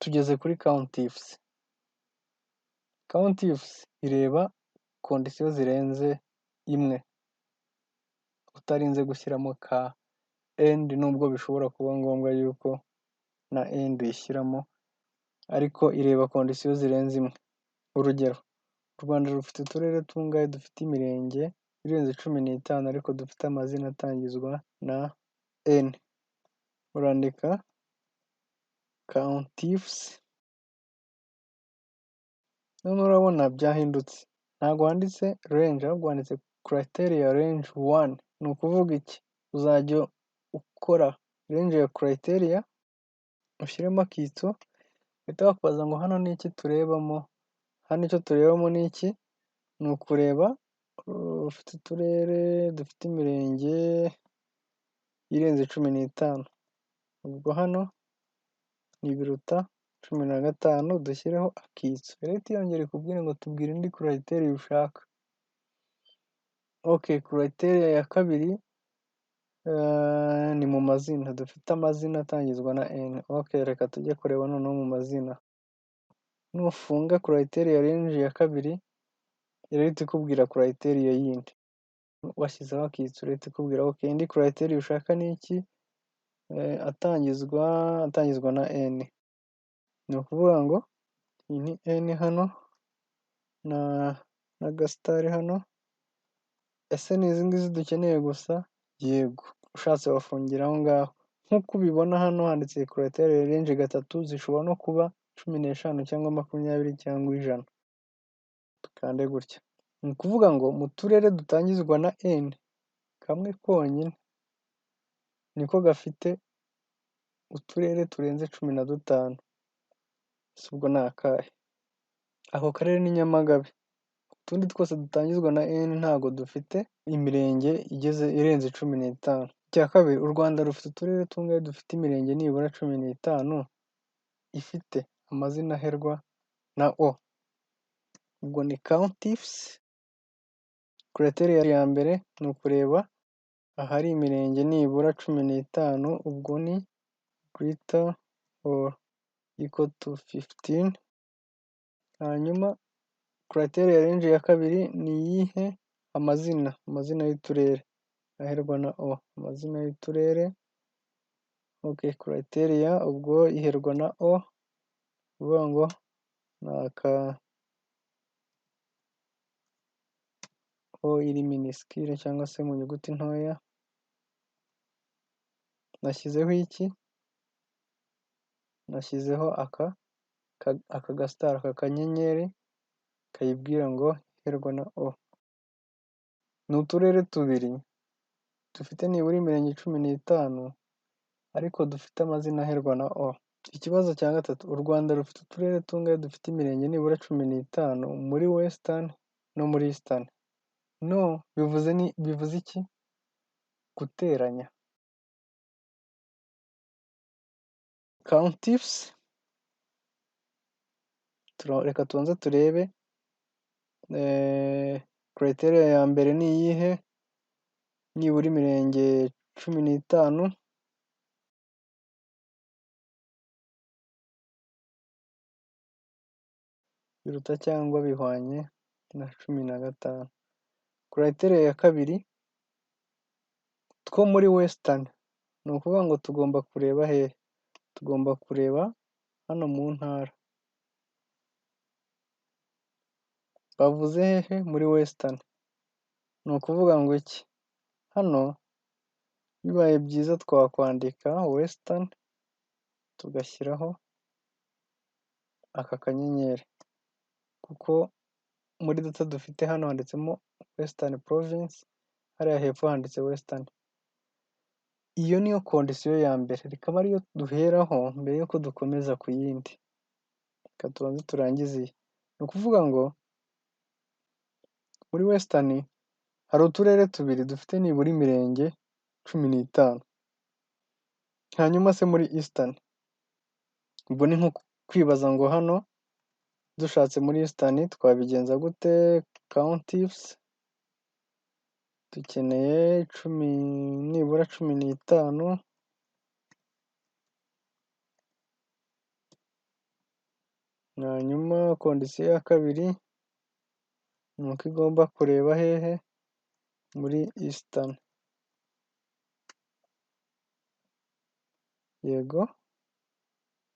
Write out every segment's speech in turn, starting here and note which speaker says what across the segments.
Speaker 1: Tugeze kuri countifs. Countifs ireba condition zirenze imwe, utarinze gushyiramo ka and, nubwo bishobora kuba ngombwa yuko na and uyishyiramo, ariko ireba condition zirenze imwe. Urugero, u Rwanda rufite uturere tungahe dufite imirenge irenze 15 ariko dufite amazina atangizwa na N? Urandika countifs, noneho urabona byahindutse, ntabwo wanditse range ahubwo wanditse criteria range 1. Ni ukuvuga iki? Uzajya ukora range ya criteria, ushyiremo akitso, bahita bakubaza ngo hano ni iki turebamo? Hano icyo turebamo ni iki? Ni ukureba ufite uturere dufite imirenge irenze 15. Ubwo hano ni biruta 15, dushyireho akitso. Irahita yongera ikubwire ngo tubwire indi criteria ushaka. Okay, criteria ya kabiri ni mu mazina, dufite amazina atangizwa na N. Okay, reka tujye kureba noneho mu mazina. Nufunga criteria range ya kabiri, irahita ikubwira criteria yindi. Washyizeho akitso, irahita ikubwira okay, indi criteria ushaka ni iki? Atangizwa na N. Ni ukuvuga ngo iyi ni N hano n'agasitari hano. Ese ni izi ngizi dukeneye gusa? Yego, ushatse wafungira aho ngaho. Nk'uko ubibona hano handitse criteria range 3, zishobora no kuba 15 cyangwa 20 cyangwa 100. Dukande gutya. Ni ukuvuga ngo mu turere dutangizwa na N, kamwe konyine niko gafite uturere turenze 15. Ese ubwo ni akahe? Ako karere ni Nyamagabe. Utundi twose dutangizwa na N ntabwo dufite imirenge igeze irenze 15. Icya kabiri, u Rwanda rufite uturere tungahe dufite imirenge nibura 15 ifite amazina aherwa na O? Ubwo ni countifs. Criteria ya mbere ni ukureba ahari imirenge nibura 15, ubwo ni greater or equal to 15. Hanyuma criteria range ya kabiri ni iyihe? Amazina y'uturere aherwa na O, amazina y'uturere. Okay, criteria ubwo iherwa na O, uvuga ngo ni aka O iri minuscule cyangwa se mu nyuguti ntoya. Nashyizeho iki? Nashyizeho aka gasitari, aka kanyenyeri kayibwira ngo iherwa na O. Ni uturere tubiri dufite nibura imirenge 15 ariko dufite amazina aherwa na O. Ikibazo cya gatatu, u Rwanda rufite uturere tungahe dufite imirenge nibura 15 muri Western no muri Eastern? No, bivuze iki? Guteranya. Countifs, reka tubanze turebe criteria ya mbere ni iyihe? Nibura imirenge 15. Biruta cyangwa bihwanye na 15. Criteria ya kabiri, two muri Western, ni ukuvuga ngo tugomba kureba hehe? Tugomba kureba hano mu ntara. Bavuze hehe? Muri Western. Ni ukuvuga ngo iki? Hano bibaye byiza twakwandika Western tugashyiraho aka kanyenyeri, kuko muri data dufite hano handitsemo Western Province, hariya hepfo handitse Western. Iyo niyo kondisiyo ya mbere, rikaba ariyo duheraho mbere yuko dukomeza ku yindi. Reka tubanze turangize iyi. Ni ukuvuga ngo muri Western hari uturere tubiri dufite nibura imirenge 15. Hanyuma se muri Eastern, ubwo ni nko kwibaza ngo hano dushatse muri Eastern twabigenza gute? Countifs dukeneye nibura 15. Hanyuma condition ya kabiri ni uko igomba kureba hehe? Muri Eastern. Yego,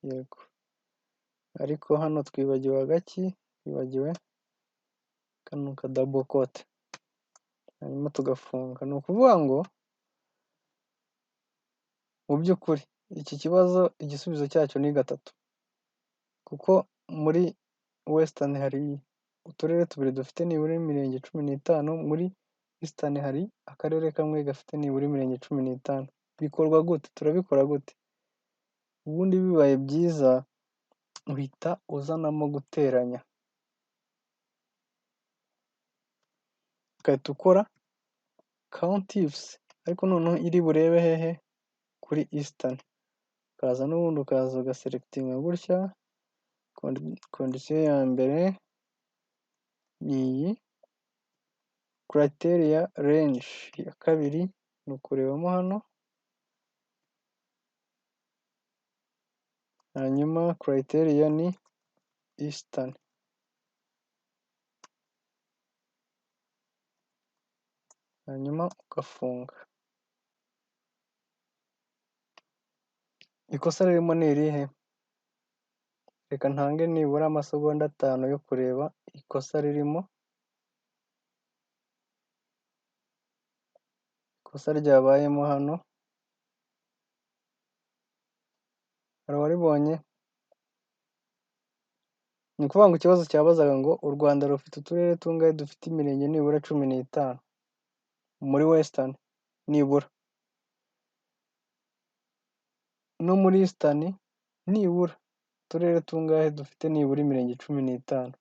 Speaker 1: yego. Ariko hano twibagiwe agaki? Twibagiwe kano ka double quote, hanyuma tugafunga. Ni ukuvuga ngo mu by'ukuri iki kibazo igisubizo cyacyo ni 3, kuko muri Western hari uturere 2 dufite nibura imirenge 15, muri Eastern hari akarere kamwe gafite nibura imirenge 15. Bikorwa gute? Turabikora gute? Ubundi bibaye byiza uhita uzanamo guteranya, ugahita ukora countifs, ariko noneho iri burebe hehe? Kuri Eastern. Ukaza n'ubundi ukaza ugaselectinga gutya, condition ya mbere ni iyi, criteria range ya kabiri ni ukurebamo hano, hanyuma criteria ni Eastern. Hanyuma ugafunga. Ikosa ririmo ni irihe? Reka ntange nibura amasegonda 5 yo kureba ikosa ririmo. Ikosa ryabayemo hano, hari uwaribonye? Ni ukuvuga ngo ikibazo cyabazaga ngo u Rwanda rufite uturere tungahe dufite imirenge nibura 15 muri Western nibura, no muri Eastern nibura uturere tungahe dufite nibura imirenge 15.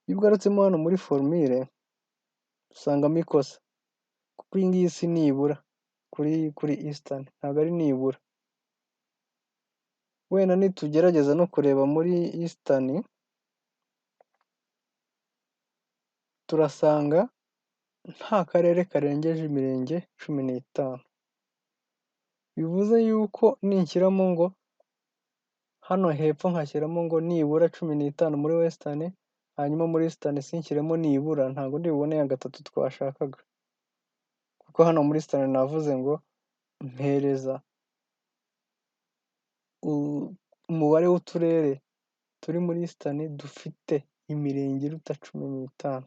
Speaker 1: Iyo ugarutsemo hano muri formule usangamo ikosa, kuko iyi ngiyi si nibura kuri Eastern, ntabwo ari nibura. Wenda nitugerageza no kureba muri Eastern turasanga nta karere karengeje imirenge 15. Bivuze yuko ninshyiramo ngo hano hepfo nkashyiramo ngo nibura 15 muri Western, hanyuma muri Eastern sinshyiremo nibura, ntabwo ndi bubone ya 3 twashakaga, kuko hano muri Eastern navuze ngo mpereza umubare w'uturere turi muri Eastern dufite imirenge iruta 15.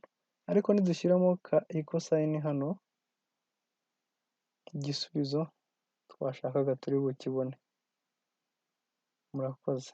Speaker 1: Ariko nidushyiramo ka equal sign hano, igisubizo twashakaga turi bukibone. Murakoze.